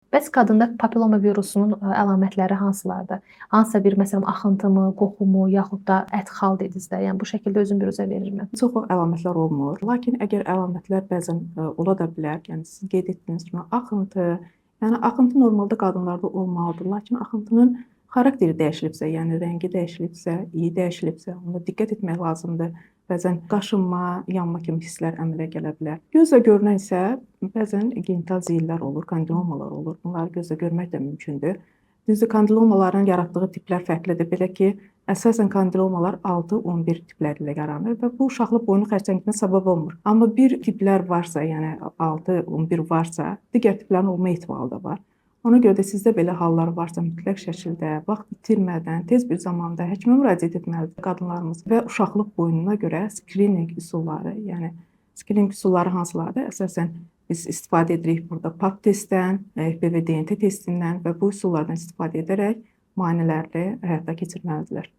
Bəs qadında papilloma virusunun əlamətləri hansılardır? Hansısa bir, məsələn, axıntımı, qoxumu, yaxud da ət xal dediniz də, yəni bu şəkildə özünü büruzə verirmi? Çox vaxt əlamətlər olmur. Lakin əgər əlamətlər bəzən ola da bilər, yəni siz qeyd etdiyiniz kimi axıntı, yəni axıntı normalda qadınlarda olmalıdır, lakin axıntının xarakteri dəyişilibsə, yəni rəngi dəyişilibsə, iyi dəyişilibsə, ona diqqət etmək lazımdır. Bəzən qaşınma, yanma kimi hisslər əmələ gələ bilər. Gözlə görünən isə bəzən genital ziyillər olur, kondilomalar olur. Bunları gözlə görmək də mümkündür. Düzdür, kondilomaların yaratdığı tiplər fərqlidir. Belə ki, əsasən kondilomalar 6-11 tipləri ilə yaranır və bu uşaqlıq boynu xərçənginə səbəb olmur. Amma bir tiplər varsa, yəni 6-11 varsa, digər tiplərin olma ehtimalı da var. Ona görə də sizdə belə hallar varsa, mütləq şəkildə vaxt itirmədən tez bir zamanda həkimə müraciət etməlidir qadınlarımız və uşaqlıq boynuna görə skrininq üsulları, yəni skrininq üsulları hansılardır? Əsasən biz istifadə edirik burada PAP testdən, HPV DNT testindən və bu üsullardan istifadə edərək müayinələri həyata keçirməlidirlər.